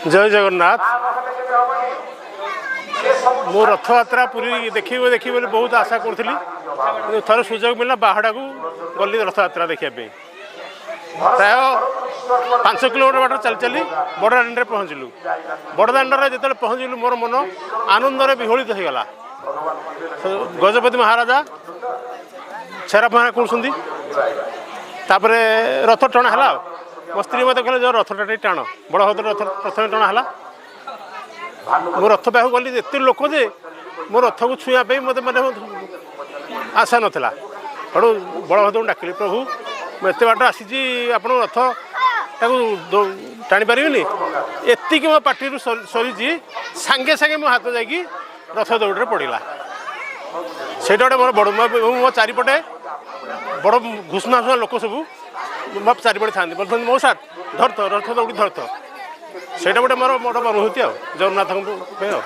ଜୟ ଜଗନ୍ନାଥ। ମୁଁ ରଥଯାତ୍ରା ପୁରୀ ଦେଖିବି ଦେଖିବି ବୋଲି ବହୁତ ଆଶା କରୁଥିଲି, କିନ୍ତୁ ଥରେ ସୁଯୋଗ ମିଳିଲା, ବାହାଡ଼ାକୁ ଗଲି ରଥଯାତ୍ରା ଦେଖିବା ପାଇଁ। ପ୍ରାୟ 5 କିଲୋମିଟର ବାଟ ଚାଲି ଚାଲି ବଡ଼ ଦାଣ୍ଡରେ ପହଞ୍ଚିଲୁ। ବଡ଼ ଦାଣ୍ଡରେ ଯେତେବେଳେ ପହଞ୍ଚିଲୁ, ମୋର ମନ ଆନନ୍ଦରେ ବିହ୍ୱଳିତ ହୋଇଗଲା। ଗଜପତି ମହାରାଜା ଛେରା ପହଁରା କରୁଛନ୍ତି, ତାପରେ ରଥ ଟଣା ହେଲା। ଆଉ ମୋ ସ୍ତ୍ରୀ ମୋତେ କହିଲେ, ଯୋଉ ରଥଟା ଟିକେ ଟାଣ। ବଳଭଦ୍ର ରଥ ପ୍ରଥମେ ଟଣା ହେଲା। ମୁଁ ରଥ ପାଖକୁ ଗଲି, ଏତେ ଲୋକ ଯେ ମୋ ରଥକୁ ଛୁଇଁବା ପାଇଁ ମୋତେ ମାନେ ଆଶା ନଥିଲା। ତେଣୁ ବଳଭଦ୍ରଙ୍କୁ ଡାକିଲି, ପ୍ରଭୁ, ମୁଁ ଏତେ ବାଟ ଆସିଛି, ଆପଣଙ୍କ ରଥ ତାକୁ ଟାଣି ପାରିବିନି? ଏତିକି ମୋ ପାଟିରୁ ସରିଛି, ସାଙ୍ଗେ ସାଙ୍ଗେ ମୋ ହାତ ଯାଇକି ରଥ ଦଉଡ଼ିରେ ପଡ଼ିଲା। ସେଇଟା ଗୋଟେ ମୋର ବଡ଼। ମୋ ଚାରିପଟେ ବଡ଼ ଘୁଷୁମା ଘୁଷୁମା ଲୋକ ସବୁ ମୋ ଚାରିପଟେ ଥାନ୍ତି, ବୋଲୁଥାନ୍ତି, ମଉସା, ଧରତ ରଥ ଦଉଡ଼ି ଧରତ। ସେଇଟା ଗୋଟେ ମୋର ବଡ଼ ଅନୁଭୂତି ଆଉ ଜଗନ୍ନାଥଙ୍କ ପାଇଁ ଆଉ।